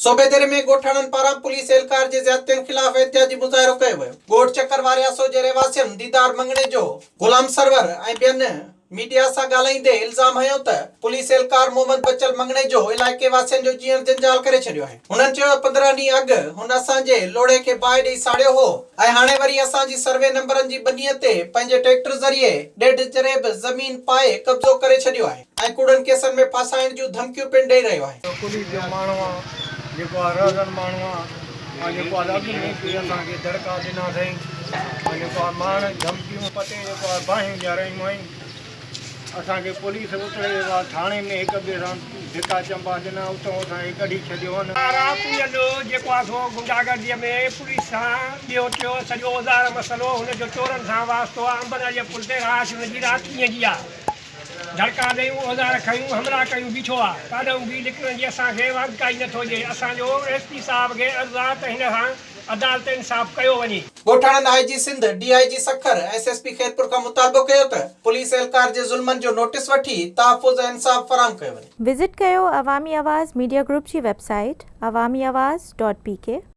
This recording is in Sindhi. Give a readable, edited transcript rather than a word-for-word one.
صوبيديري ۾ ڳوٺاڻن پاران پوليس اهلڪار جي زيادتين خلاف احتجاجي مظاهرو ڪيو ويو. ڳوٺ چڪر وارياسو جي رهواسين ديدار مڱڻيجو، غلام سرور ۽ ٻين ميڊيا سان ڳالهائيندي الزام هنيو ته پوليس اهلڪار محمد بچل مڱڻيجو علائقي واسين جو جيئڻ جنجال ڪري ڇڏيو آهي. هنن چيو ته 15 ڏينهن اڳ هن اسان جي لوڙهي کي باهه ڏئي ساڙيو هو ۽ هاڻي وري اسان جي سروي نمبرن جي ٻنيء تي پنهنجي ٽريڪٽر ذريعي ڏيڍ جريب زمين پائي قبضو ڪري ڇڏيو آهي. ۽ ڪوڙن ڪيسن ۾ ڦاسائڻ جون ڌمڪيون پڻ ڏئي رهيو آهي. پوليس جو ماڻهو آ جيڪو آ رهزن ماڻهو آ ۽ جيڪو آ اڳ ۾ به اسان کي دڙڪا ڏنا اٿئي ۽ جيڪو آ ماڻ ڌمڪيون پتي جيڪو آ باهيون ڏياريون آهن اسان کي پوليس اتڙي جيڪو آ ٿاڻي ۾ هڪ ٻئي سان ڌڪا چنبا ڏنا اتان اسان کي ڪڍي ڇڏيو هن. رات ڄل جيڪو آ سو گنڊاگردي ۾ پوليس سان ٻيو ٽيو سڄو اوزار مسئلو هن جو چورن سان واسطو آ انبن جي پل تي رهائش هن جي رات ڏينهن جي آ. دڙڪا ڏيون، اوزار کنيون، حملا ڪيون بيٺو آ. ڪاڏئون به نڪرڻ جي اسان کي واندڪائي نه ٿو ڏئي. اسان جو ايس پي صاحب کي عرض آ ته هن سان عدالت انصاف ڪيو وڃي. ڳوٺاڻن I G Sindh, D I G Sukkur, S S P Khairpur کان مطالبو ڪيو ته پوليس اهلڪار جي ظلمن جو نوٽيس وٺي تحفظ ۽ انصاف فراهم ڪيو وڃي. وزٽ ڪيو عوامي آواز ميڊيا گروپ جي website Awami Awaz dot P K.